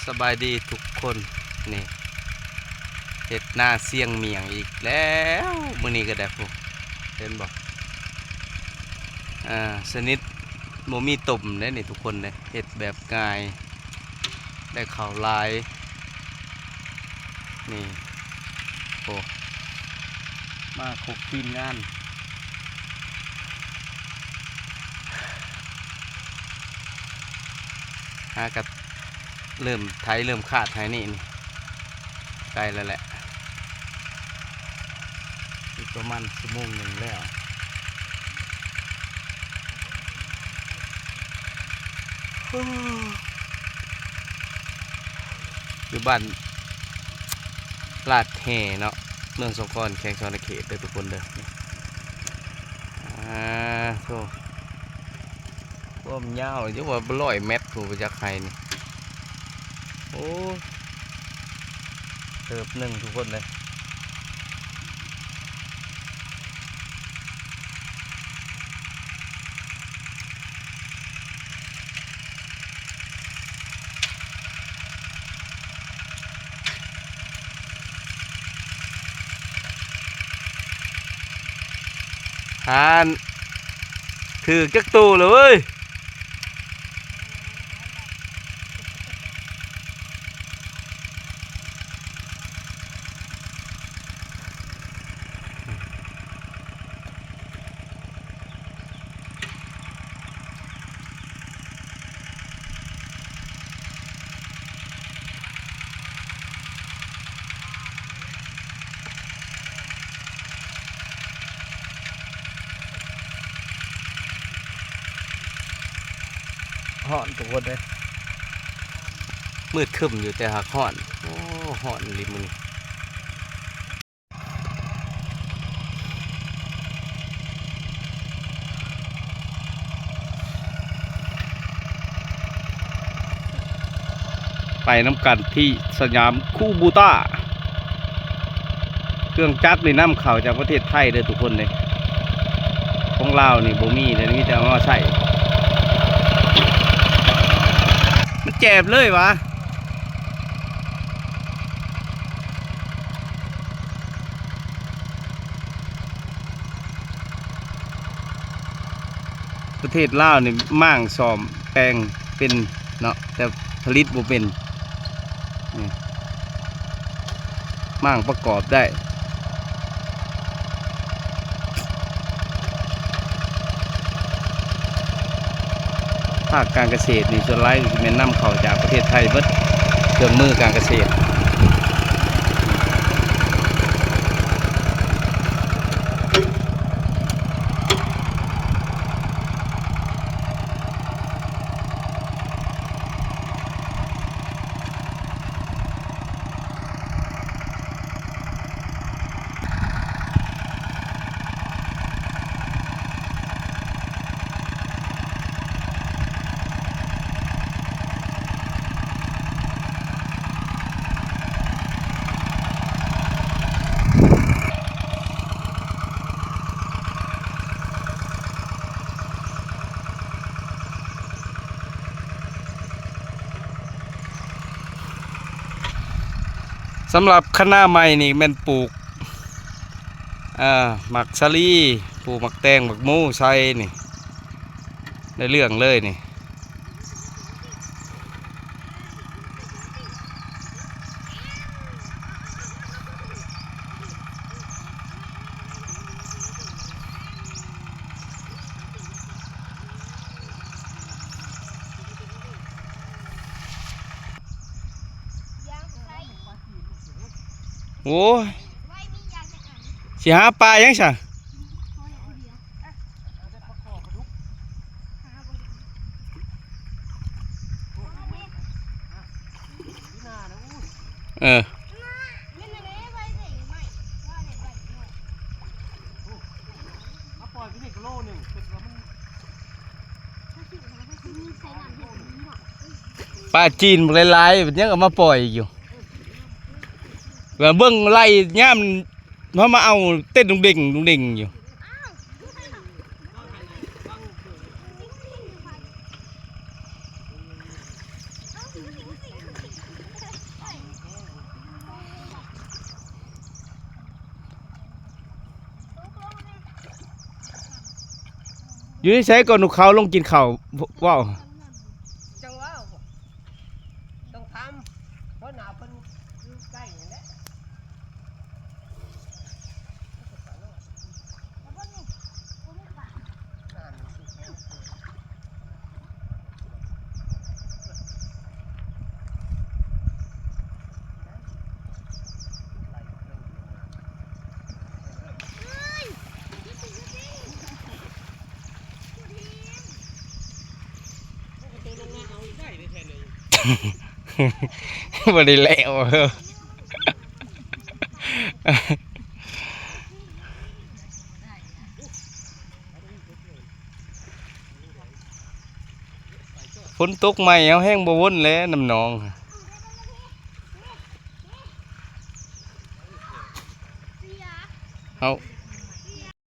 ສະບາຍດີທຸກຄົນ ນີ້ ເຮັດນາຊຽງໝ້ຽງອີກແລ້ວ ມື້ນີ້ກໍໄດ້ ພຸ້ນ ເຫັນບໍ່? ອ່າ ຊະນິດບໍ່ມີຕົມເດ້ນີ້ທຸກຄົນເດ້ ເຮັດແບບງ່າຍ ໄດ້ເຂົ້າຫຼາຍ ນີ້ ໂອ້ ມາຄົບທີມງານ ຫາກະເລີ່ມໄຖເລີ່ມຄາດໃຫ້ນີ້ ນີ້ ໃກ້ແລ້ວແຫຼະ ອີກປະມານຊົ່ວໂມງໜຶ່ງແລ້ວ ຢູ່ບ້ານລາດແຮ່ເນາະ ເມືອງສອງຄອນ ແຂວງສະຫວັນນະເຂດເດີທຸກຄົນເດີ ອ່າ ໂທ້ ຄວາມຍາວຢູ່ວ່າຮ້ອຍແມັດ ຜູ້ຈັກໄຮ່ນີ້ ໂອ້ ເຕີບໜຶ່ງທຸກຄົນເລີຍ. ຫານ ຖືກຈັກໂຕແລ້ວເວີຍ. ຮ້ອນທຸກຄົນເອີຍ ມືດຄຶ້ມຢູ່ແຕ່ຫາກຮ້ອນ ໂອ້ ຮ້ອນອີ່ຫຼີມື້ນີ້. ໄປນຳກັນທີ່ສະຫຍາມຄູບູຕ້າ ເຄື່ອງຈັກນີ້ນຳເຂົ້າຈາກປະເທດໄທເດີທຸກຄົນເດ້ ຂອງລາວນີ້ບໍ່ມີເດ້ ມີແຕ່ເອົາມາໃຊ້ ມັນແຈບເລີຍຫວາ. ປະເທດລາວນີ້ມ້າງສ້ອມແປງເປັນເນາະ ແຕ່ຜະລິດບໍ່ເປັນ ນີ້ ມ້າງປະກອບໄດ້ ພາກການກະເສດນີ້ ສ່ວນຫຼາຍກໍຊິແມ່ນນຳເຂົ້າຈາກປະເທດໄທເບິດ ເຄື່ອງມືການກະເສດ. ສຳລັບຄະນາໄມ້ນີ້ແມ່ນປູກ ເອີ ໝາກສາລີ ປູກໝາກແຕງ ໝາກໂມໃສ່ນີ້ ໄດ້ເລື່ອງເລີຍນີ້. ໂອ້ຍ ຊິຫາປາຫຍັງຊະ? ເອີ ປາຈີນບັກຫຼາຍໆ ຍັງເອົາມາປ່ອຍຢູ່ ແລ້ວເບິ່ງໄລ່ຍາມ ເຮົາມາເອົາເຕັ້ນດຸ່ງເດັ່ງດຸ່ງເດັ່ງຢູ່. ຢູ່ໃນໃສກໍນົກເຂົາລົງກິນເຂົ້າ ເວົ້າ ຈັ່ງວ່າ ຕ້ອງຖາມຫົວໜ້າເພິ່ນຢູ່ໃກ້ນີ້ແຫຼະ. ບໍ່ໄດ້ແລ້ວ. ຝົນຕົກໃໝ່ ເຮົາແຮ່ງບໍ່ວົນແລ້ວນຳໜອງ. ເຮົາ